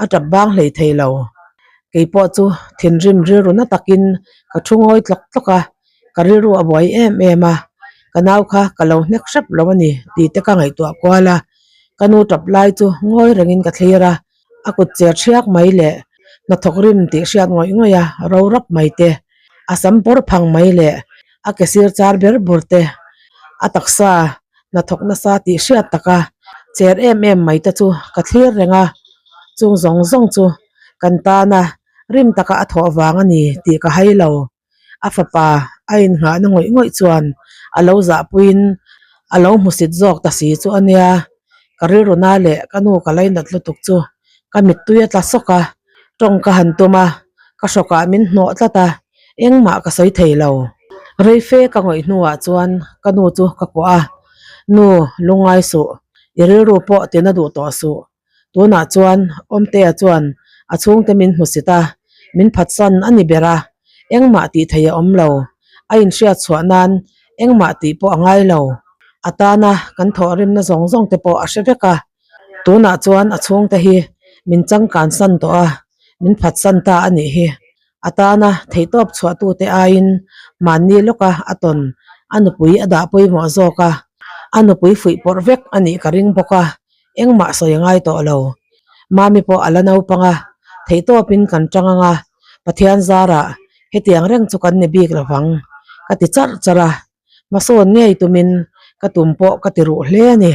a tap bang hlei thei lo. Kei pawh chu thinrim rilru na takin ka thu ngawi tlawk tlawk a. Ka rilru a buai em em a, ka nau kha ka lo hnek hrep lo a ni tih te ka ngaihtuah kual a, ka nu tap lai chu ngawi rengin ka thlir a, a kut cher thiak mai leh hnathawk rim tih hriat ngawih ngawih a ro rap mai te, a sam pawr phang mai leh a ke sir char ber bur te, a taksa hnathawk nasa tih hriat taka cher em em mai te chu ka thlir reng a, chung zawng zawng chu kan tana rim taka a thawh vang a ni tih ka hai lo. A fapa a innghahna ngawih ngawih chuan a lo zahpuiin a lo hmusit zawk ta si chu a nia. Ka rilru na leh ka nu ka lainat lutuk chu ka mittui a tla sawk a, tawng ka han tum a, ka hrawkah min hnawh tlat a, engmah ka sawi thei lo. Reife ka ngawih hnuah chuan ka nu chu ka kuah a, Nu, lungngai suh, i rilru pawh tina duh tawh suh. Tunah chuan Awmtea chuan a chhungte min hmusit a, min phatsan a ni ber a, engmah tih theih a awm lo. A inhriat chhuah nan engmah tih pawh a ngai lo. A tana kan thawhrimna zawng zawng te pawh a hre vek a. Tunah chuan a chhungte hi min changkan san tawh a, min phatsan ta a nih hi. A tana theihtawp chhuahtute aiin mahni lawka a tawn a nupui a dah pawimawh zawk a, a nupui fuih pawrh vek a nih ka ring bawk a, engmah sawi a ngai tawh lo. Mami pawh a la naupang a, theihtawpin kan tang ang a, Pathian zarah hetiang reng chu kan ni bik lo vang ka ti charh charh a, hmasawn ngei tumin ka tum pawh ka ti ruh hle a ni.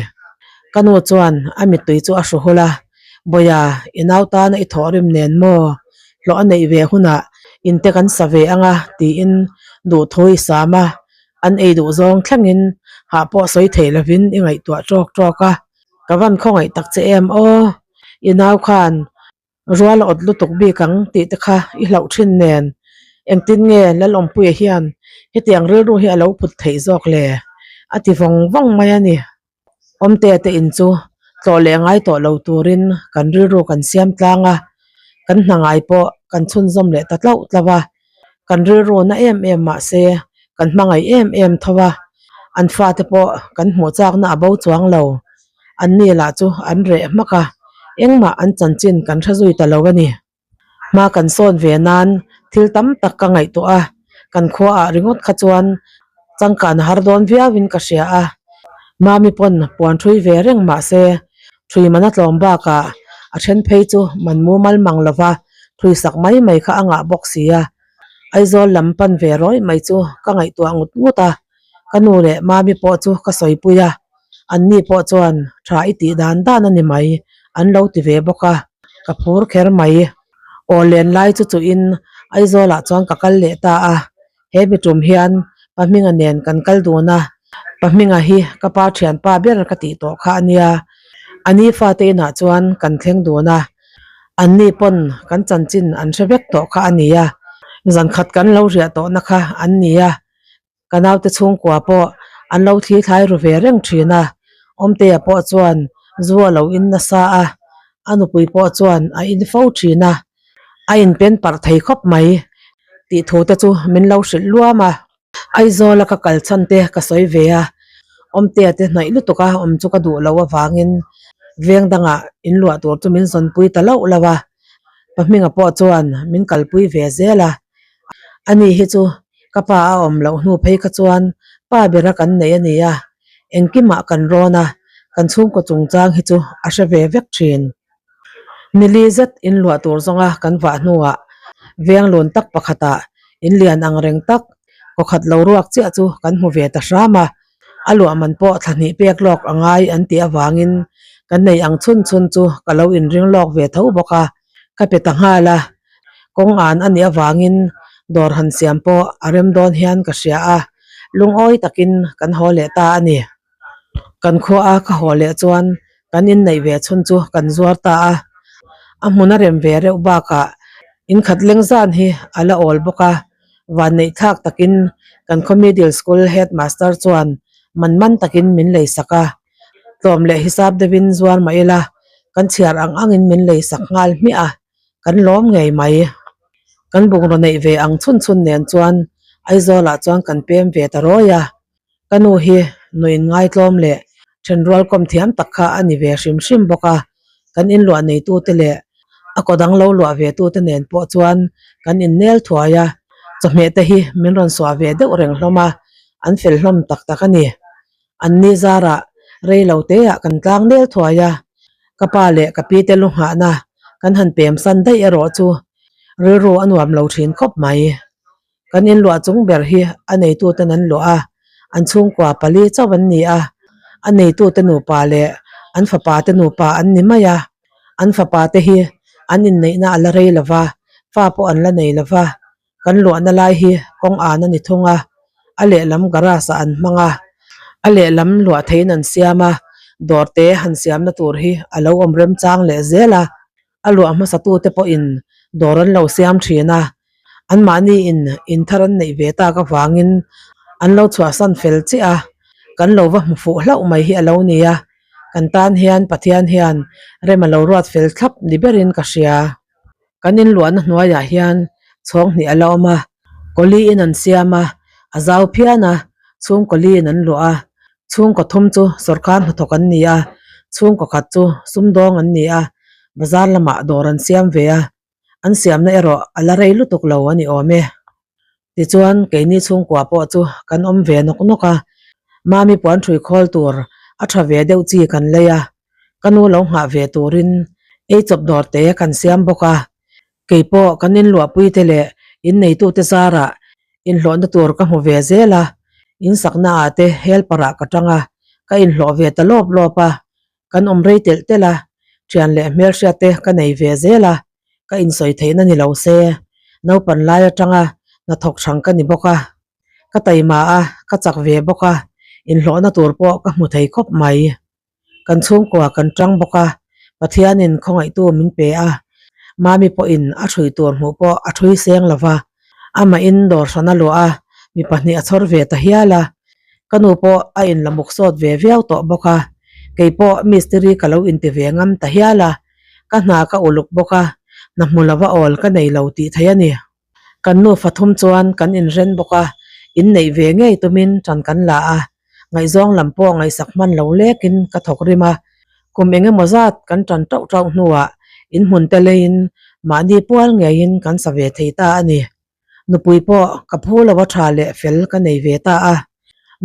Ka nu chuan a mittui chu a hru hul a, Bawia, i nau tana i thawhrim nen maw? Hlawh a neih ve hunah inte kan sa ve ang a tiin duhthu i sam a, an ei duh zawng thlengin hah pawh sawi thei lovin i ngaihtuah tawk tawk a, ka van khawngaih tak che em aw, i nau khan rual a awt lutuk bik ang tih te kha i hlauh thin nen engtin nge Lalawmpuia hian hetiang rilru hi a lo put theih zawk le a ti vawng vawng mai a ni. Awmtea te in chu tlawh leh ngai tawh lo turin kan rilru kan siam tlang a, kan hna ngai pawh kan chhunzawm leh ta tlauh tlauh a, kan rilru na em em mah se kan hmangaih em em tho a, an fate pawh kan hmuh chakna a bo chuang lo, an ni lah chu an reh hmak a, engmah an chanchin kan hre zui ta lo a ni. Hma kan sawn ve nan thil tam tak ka ngaihtuah a, kan khuaah ringawt kha chuan changkan har dawn viauin ka hria a, Mami pawn puan ṭhui ve reng mah se ṭhui man a tlawm bakah a then phei chu man mumal mang lova ṭhui sak mai mai kha a ngah bawk si a, Aizawl lam pan ve rawih mai chu ka ngaihtuah ngut ngut a, ka nu leh Mami pawh chu ka sawipui a. Anni pawh chuan tha i tih dan dan a ni mai, an lo ti ve bawk a, ka phur kher mai. Aw len lai chu chuhin Aizawlah chuan ka kal leh ta a, he mi tum hian Pahminga nen kan kal dun a, Pahminga hi ka pa thianpa ber ka tih tawh kha a nia. Ani fate inah chuan kan thleng dun a, anni pawn kan chanchin an hre vek tawh kha a nia. Zan khat kan lo riah tawhna kha an ni a, ka naute chhungkua pawh an lo thli thlai ru ve reng thin a, Awmtea pawh chuan zu a lo in nasa a, a nupui pawh chuan a in fo thin a, a inpen parh thei khawp mai tih thu te chu min lo hrilh luam a. Aizawla ka kal chhan te ka sawi ve a, Awmtea te hnaih lutuk a awm chu ka duh loh avangin veng dangah in luah tur chu min zawnpui ta loh loh a, pa hminga pawh chuan min kalpui ve zel a, ani hi chu ka pa a awm loh hnu phei kha chuan pa bera kan nei a ni a, engkimah kan rawn a, kan chhungkaw chungchang hi chu a hre ve vek thin. Nili zet in luah tur zawnga kan vah hnuah veng lun tak pakhatah in lian ang reng tak kawkhat lo ruak chiah chu kan hmu ve ta hram a, a luah man pawh thla hnih pek lawk a ngai an tih avangin kan nei ang chhun chhun chu ka lo inring lawk ve tho bawk a, ka pe ta nghal a, kawng an a nih avangin dawr han siam pawh a rem dawn hian ka hria a, lungawi takin kan haw leh ta a ni. Kan khua a ka haw leh chuan kan inneih ve chhun chu kan zuar ta a, a hmun a rem ve reuh bakah inkhat leng zan hi a la awl bawk a, vanneih thlak takin kan khaw middle school headmaster chuan man man takin min lei sak a, tlawm leh hisap deuhin zuar mah ila kan chhiar ang angin min lei sak nghal hmiah a, kan lawm ngei mai. Kan bungraw neih ve ang chhun chhun nen chuan Aizawlah chuan kan pem ve ta rawi a. Ka nu hi nuin ngaitlawm leh thenrual kawm thiam tak kha a ni ve hrim hrim bawk a, kan inluah neitute leh a kaw dang lo luah ve tute nen pawh chuan kan innel thuai a, chawhmeh te hi min rawn suah ve deuh reng hlawm a, an fel hlawm tak tak a ni. An ni zarah rei lo teah kan tlang nel thuai a, ka pa leh ka pi te lu nghahna kan han pem san daih erawh chu rilru a nuam lo thin khawp mai. Kan inluah chung ber hi a neituten an luah a, an chhungkua pali chauh an ni a, a neitute nupa leh an fapa te nupa an ni mai a, an fapa te hi an inneihna a la rei lo va, fa pawh an la nei lo va, kan luahna lai hi kawng an a ni thung a, a lehlam garage ah an hmang a, a lehlam luah theihin an siam a, dawr te han siamna tur hi a lo awm remchang leh zel a. A luah hmasa tute pawhin dawr an lo siam thin a, anmahni in in thar an neih ve tak avangin an lo chhuahsan fel chiah a, kan lo va hmu fuh hlauh mai hi a lo ni a, kan tan hian Pathian hian rem a lo ruat fel thlap ni berin ka hria. Kan inluahna hnuaiah hian chhawng hnih a la awm a, kawli in an siam a, a zau phian a, chhungkaw liin an luah a, Chhungkaw thum chu sawrkar hnathawk an ni a, chhungkaw khat chu sumdawng an ni a, bazar lamah dawr an siam ve a, an siamna erawh a la rei lutuk lo a ni awm e. Tichuan keini chhungkua pawh chu kan awm ve nawk nawk a, Mami puan hrui khawl tur a tha ve deuh chi kan lei a, ka nu lo nghah ve turin eichawp dawr te kan siam bawk a, Kei pawh kan inluahpuite leh inneitute zarah inhlawhna tur ka hmu ve zel a, insakna ah te helper ah ka tang a, ka inhlawh ve ta lawp lawp a, kan awm rei telh telh a, thian leh hmelhriat te ka nei ve zel a, ka insawi theihna ni lo se, naupan lai atanga hnathawk hrang ka ni bawk a, ka taima a, ka chak ve bawk a, inhlawhna tur pawh ka hmu thei khawp mai. Kan chhungkua kan tang bawk a, Pathianin khawngaihtu min pe a, Mami pawhin a ṭhui tur hmuh pawh a ṭhui seng lo va, amahin dawr hran a luah a, mi pahnih a chhawr ve ta hial a, ka nu pawh a inlamuk sawt ve viau tawh bawk a, kei pawh mistiri ka lo inti ve ngam ta hial a, ka hna ka uluk bawk a, hna hmu lova awl ka nei lo tih theih a ni. Kan nufa thum chuan kan inren bawk a, inneih ve ngei tumin ṭan kan la a, ngaihzawng lam pawh ngaihsak hman lo lekin ka thawk rim a, kum eng emaw zat kan ṭan ṭauh ṭauh hnuah inhmun te leiin mahni pual ngeiin kan sa ve thei ta a ni. Nupui pawh ka phu lo a ṭha leh fel ka nei ve ta a,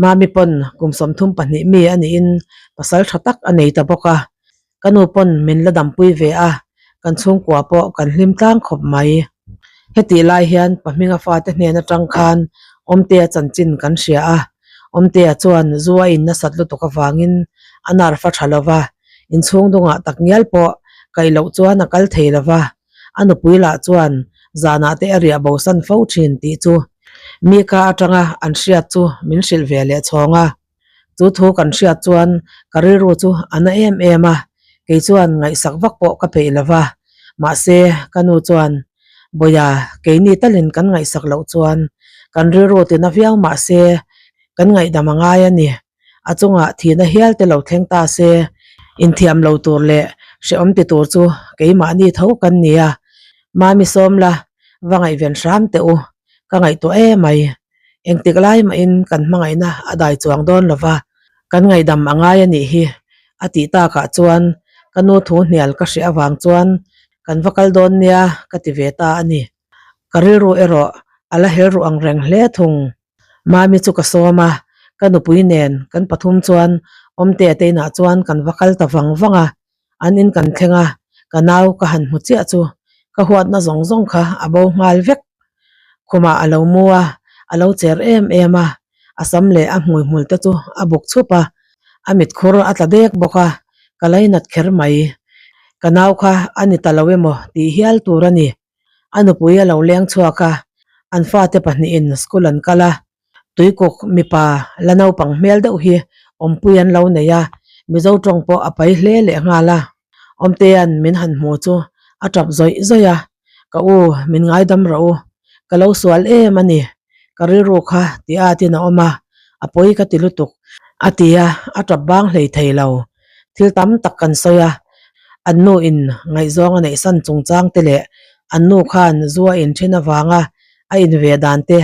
Mami pawn kum 32 mi a niin pasal ṭha tak a nei ta bawk a, Ka nu pawn min la dampui ve a, kan chhungkua pawh kan hlim tlang khawp mai. Hetih lai hian pa hminga fate hnen atang khan Awmtea chanchin kan hria a, Awmtea chuan zu a in nasat lutuk avangin a nerve a tha lova, inchhung dungah tak ngial pawh kaih loh chuan a kal thei lova, a nupui lah chuan zanah te a riah bosan fo thin tih chu Mika atanga an hriat chu min hrilh ve leh chhawng a. Chu thu kan hriat chuan ka rilru chu a na em em a, kei chuan ngaihsak vak pawh ka peih lo va. Mahse, ka nu chuan, Bawia, keini talin kan ngaihsak loh chuan kan rilru tina viau mah se kan ngaihdam a ngai a ni. A chungah thihna hial te lo thleng ta se, inthiam lo tur leh hrehawm ti tur chu keimahni tho kan ni a. Mami sawm la, va ngaihven hram teh u, ka ngaihtuah emai. Engtik lai mahin kan hmangaihna a dai chuang dawn lo va, kan ngaihdam a ngai a nih hi, a tih takah chuan ka nu thu hnial ka hreh avang chuan kan va kal dawn nia ka ti ve ta a ni. Ka rilru erawh a la hel ruh ang reng hle thung. Mami chu ka sawm a, ka nupui nen kan pathum chuan Awmtea te inah chuan kan va kal ta vang vang a, an in kan thleng a, ka nau ka han hmu chiah chu ka huatna zawng zawng kha a bo nghal vek. Khumah a lo mu a, a lo cher em em a, a sam leh a hmui hmul te chu a buk chhup a, a mitkhur a tla dek bawk a, ka lainat kher mai. Ka nau kha a ni ta lo emaw tih hial tur a ni. A nupui a lo leng chhuak a, an fate pahnihin school an kal a, tuikuk mipa la naupang hmel deuh hi awmpui an lo nei a, Mizo tawng pawh a pai hle leh nghal a. Awmtea'n min han hmu chu a tap zawih zawih a, Ka u, min ngaidam rawh u, ka lo sual em a ni, ka rilru kha ti atin a awm a, a pawi ka ti lutuk, a ti a, a tap bang hlei thei lo. Thil tam tak kan sawi a, an nu in ngaihzawng a neih san chungchang te leh an nu khan zu a in then avanga a in ve dan te,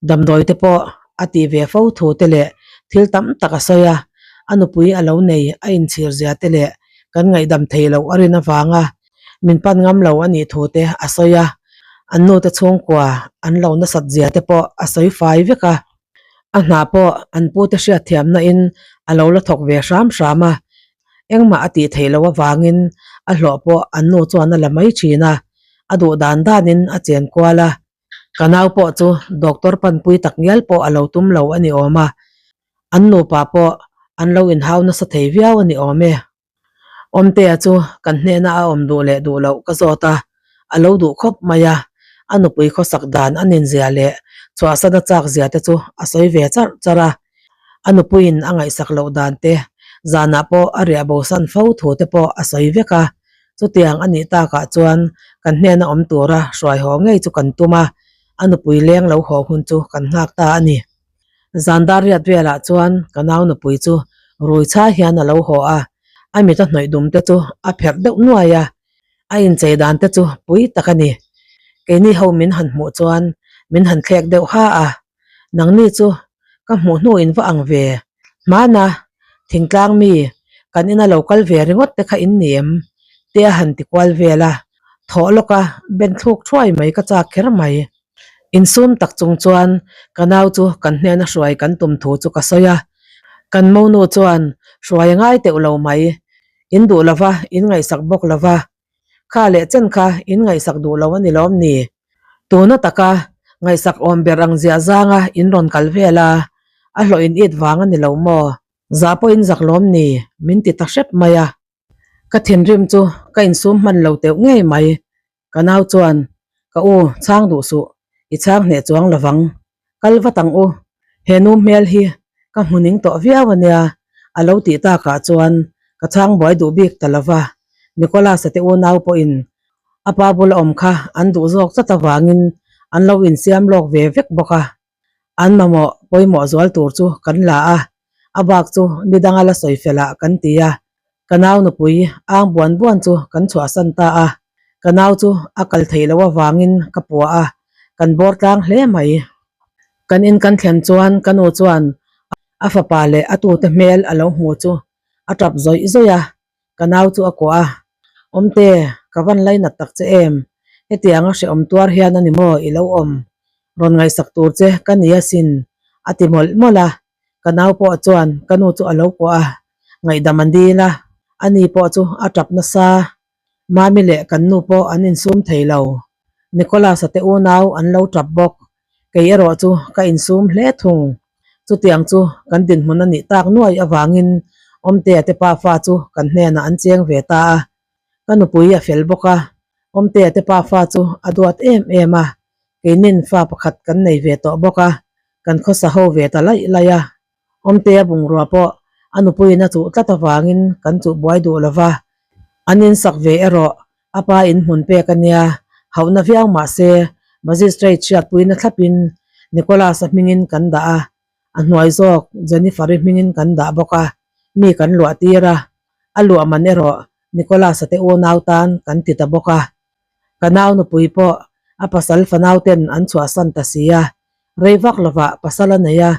damdawi te pawh a tih ve fo thu te leh thil tam tak a sawi a, a nupui a lo nei a inchhir zia te leh kan ngaihdam thei loh a rin avanga min pan ngam lo a nih thu te a sawi a, an nu te chhungkua an lo nasat zia te pawh a sawi fai vek a. A hna pawh an pute hriatthiamna in a lo la thawk ve hram hram a, engmah a tih theih loh avangin a hlawh pawh an nu chuan a la mai thin a, a duh dan danin a chen kual a, ka nau pawh chu doctor panpui tak ngial pawh a lo tum lo a ni awm a, an nupa pawh an lo inhau nasa thei viau a ni awm e. Awmtea chu kan hnena a awm duh leh duh loh ka zawt a, a lo duh khawp mai a, a nupui khawsak dan a ninzia leh chhuahsan a chak zia te chu a sawi ve charh charh a, a nupuiin a ngaihsak loh dan te, zanah pawh a riah bosan fo thu te pawh a sawi vek a, chutiang a nih takah chuan kan hnena awm tura hruai haw ngei chu kan tum a, a nupui leng lo haw hun chu kan nghak ta a ni. Zan dar riat velah chuan ka nau nupui chu rui chhai hian a lo haw a, a mit a hnawih dum te chu a pherh deuh nuai a, a inchei dan te chu pui tak a ni. Keini ho min han hmuh chuan min han thlek deuh ha a, nangni chu ka hmuh hnu in va ang ve, hmana thingtlang mi kan ina lo kal ve ringawt te kha in ni em? te a han ti kual vel a, thawh lawka ben thluk thuai mai ka chak kher mai. Insum tak chung chuan ka nau chu kan hnena hruai kan tum thu chu ka sawi a, kan monu chuan hruai a ngai teuh lo mai, in duh lova in ngaihsak bawk lova, kha leh chen kha in ngaihsak duh lo a ni lawm ni? Tuna taka ngaihsak awm ber ang ziah zanga in rawn kal vel a, a hlawh in it vang a ni lo maw? Zah pawh in zak lawm ni? Min ti ta hrep mai a. Ka thinrim chu ka insum hman lo teuh ngei mai. Ka nau chuan, Ka u, chhang duh suh, i chhang hneh chuang lovang. Kal vat ang u, he nu hmel hi ka hmu ning tawh viau a nia, a lo tih takah chuan ka chhang buai duh bik ta lova. Nicholas-a te unau pawhin a pa bula awm kha an duh zawk tlat avangin an lo insiam lawk ve vek bawk a. An mamawh pawimawh zual tur chu kan la a, a bak chu ni danga la sawi fel ah kan ti a, ka nau nupui ang buan buan chu kan chhuahsan ta a, ka nau chu a kal theih loh avangin ka puah a, kan bawr tlang hle mai. Kan in kan thlen chuan ka nu chuan a fapa leh a tute hmel a lo hmu chu a tap zawih zawih a, Ka nau chu a kuah a, Awmte, ka van lainat tak che em? Hetianga hrehawm tuar hian a ni maw i lo awm? Rawn ngaihsak tur che ka ni asin, a ti mawlh mawlh a. Ka nau pawh chuan ka nu chu a lo kuah a, ngaihdam a dil a, ani pawh chu a tap nasa. Mami leh kan nu pawh an insum thei lo. Nicholas-a te unau an lo tap bawk. Kei erawh chu ka insum hle thung. Chutiang chu kan dinhmun a nih tak nuai avangin Awmtea te pa fa chu kan hnenah an cheng ve ta a. Ka nupui a fel bawk a, Awmtea te pa fa chu a duat em em a, keinin fa pakhat kan nei ve tawh bawk a, kan khawsa ho ve ta laih laih a. Awmtea bungrua pawh a nupuiin a chuh tlat avangin kan chuh buai duh lo va, an insak ve erawh a pa in hmun pek a nia, Hauhna viau mah se Magistrate hriatpuina thlapin Nicholas-a hmingin kan dah a, a hnuai zawk Jennifer-i hmingin kan dah bawk a, mi kan luah tir a, a luah man erawh Nicholas-a te unau tan kan ti ta bawk a. Ka nau nupui pawh a pasal fanau ten an chhuahsan ta si a, rei vak lovah pasal a nei a,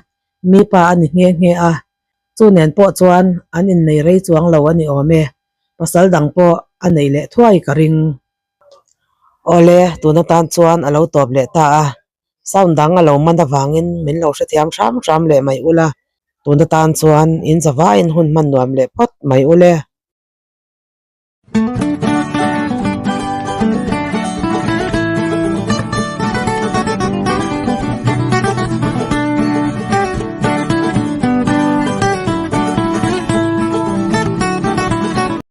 mi pa a ni nghe nghe a, chu nen pawh chuan an innei rei chuang lo a ni awm e, pasal dang pawh a neih leh thuai ka ring. Awle, tun atan chuan a lo tawp leh ta a, sound dang a lo man avangin min lo hrethiam hram hram leh mai ula, tun atan chuan in zavaiin hun hman nuam leh phawt mai ule.